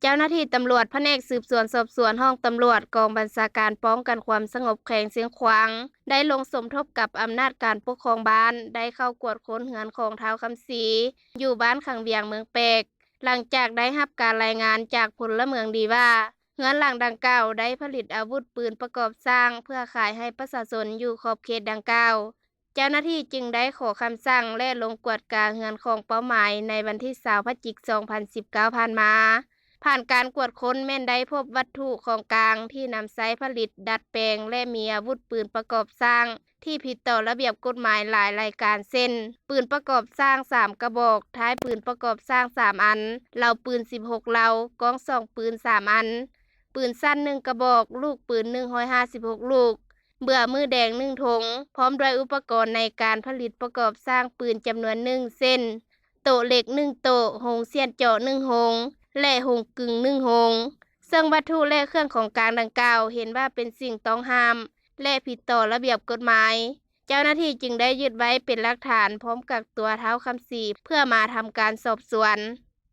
ເຈົ້າໜ້າທີ່ຕຳຫຼວດພະແນກສືບສວນສອບສວນຫ້ອງຕຳຫຼວດ ກອງບັນຊາການປ້ອງກັນຄວາມສະຫງົບແຂວງຊຽງຂວາງ ໄດ້ລົງສົມທົບກັບອຳນາດການປົກຄອງບ້ານ ໄດ້ເຂົ້າກວດຄົ້ນເຮືອນຂອງທ້າວຄຳສີ ຢູ່ບ້ານຂັງວຽງ ເມືອງແປກ ຫຼັງຈາກໄດ້ຮັບການລາຍງານຈາກພົນລະເມືອງດີວ່າ ເຮືອນຫຼັງດັ່ງກ່າວໄດ້ຜະລິດອາວຸດປືນປະກອບສ້າງ ເພື່ອຂາຍໃຫ້ປະຊາຊົນຢູ່ຂອບເຂດດັ່ງກ່າວ. ເຈົ້າໜ້າທີ່ຈຶ່ງໄດ້ຂໍຄຳສັ່ງ ແລະ ລົງກວດກາເຮືອນຂອງເປົ້າໝາຍໃນວັນທີຊາວ ພະຈິກ ສອງພັນສິບເກົ້າ ຜ່ານມາ. ຜ່ານການກວດຄົ້ນແມ່ນໄດ້ພົບວັດຖຸຂອງກາງທີ່ນຳໃຊ້ຜະລິດ, ດັດແປງ ແລະ ມີອາວຸດປືນປະກອບສ້າງທີ່ຜິດຕໍ່ລະບຽບກົດໝາຍຫຼາຍລາຍການ ເຊັ່ນ: ປືນປະກອບສ້າງສາມກະບອກ, ທ້າຍປືນປະກອບສ້າງສາມອັນ, ເລົາປືນສິບຫົກເລົາ, ກ້ອງສ່ອງປືນສາມອັນ, ປືນສັ້ນໜຶ່ງກະບອກ, ລູກປືນໜຶ່ງຮ້ອຍຫ້າສິບຫົກລູກ, ເບື່ອມືແດງໜຶ່ງຖົງ ພ້ອມດ້ວຍອຸປະກອນໃນການຜະລິດປະກອບສ້າງປືນຈຳນວນໜຶ່ງ ເຊັ່ນ: ໂຕະເຫຼັກໜຶ່ງໂຕະ, ໂຮງສ່ຽນເຈາະໜຶ່ງໂຮງ ແລະ ໂຮງກຶ່ງໜຶ່ງໂຮງ, ເຊິ່ງວັດຖຸ ແລະ ເຄື່ອງຂອງກາງດັ່ງກ່າວ ເຫັນວ່າເປັນສິ່ງຕ້ອງຫ້າມ ແລະ ຜິດຕໍ່ລະບຽບກົດໝາຍ. ເຈົ້າໜ້າທີ່ຈຶ່ງໄດ້ຍຶດໄວ້ເປັນຫຼັກຖານ ພ້ອມກັກຕົວທ້າວຄຳສີ ເພື່ອມາທຳການສອບສວນ.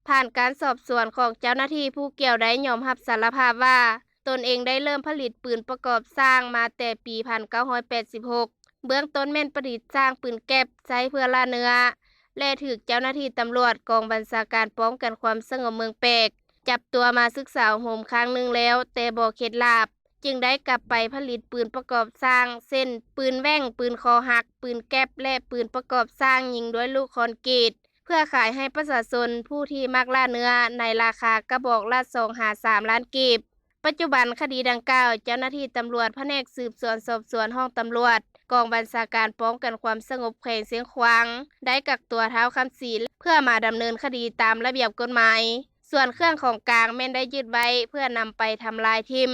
ຜ່ານການສອບສວນຂອງເຈົ້າໜ້າທີ່, ຜູ້ກ່ຽວໄດ້ຍອມຮັບສາລະພາບວ່າ ຕົນເອງໄດ້ເລີ່ມຜະລິດປືນປະກອບສ້າງມາແຕ່ປີພັນເກົ້າຮ້ອຍແປດສິບຫົກ ເບື້ອງຕົ້ນແມ່ນປະດິດສ້າງປືນແກັບໃຊ້ເພື່ອລ່າເນື້ອ ແລະ ຖືກເຈົ້າໜ້າທີ່ຕຳຫຼວດກອງບັນຊາການປ້ອງກັນຄວາມສະຫງົບເມືອງແປກ ຈັບຕົວມາສຶກສາອົບຮົມຄັ້ງໜຶ່ງແລ້ວ ແຕ່ບໍ່ເຂັດຫຼາບ ຈຶ່ງໄດ້ກັບໄປຜະລິດປືນປະກອບສ້າງ ເຊັ່ນ: ປືນແຫວ່ງ, ປືນຄໍຫັກ, ປືນແກັບ ແລະ ປືນປະກອບສ້າງຍິງດ້ວຍລູກຄອນກຣີດ ເພື່ອຂາຍໃຫ້ປະຊາຊົນຜູ້ທີ່ມັກລ່າເນື້ອ ໃນລາຄາກະບອກລະສອງຫາສາມລ້ານກີບ. ປັດຈຸບັນຄະດີດັ່ງກ່າວ ເຈົ້າໜ້າທີ່ຕຳຫຼວດພະແນກສືບສວນສອບສວນຫ້ອງຕຳຫຼວດ ກອງບັນຊາການປ້ອງກັນຄວາມສະຫງົບແຂວງຊຽງຂວາງ ໄດ້ກັກຕົວທ້າວຄຳສີ ເພື່ອມາດຳເນີນຄະດີຕາມລະບຽບກົດໝາຍ. ສ່ວນເຄື່ອງຂອງກາງແມ່ນໄດ້ຍຶດໄວ້ເພື່ອນຳໄປທຳລາຍຖິ້ມ.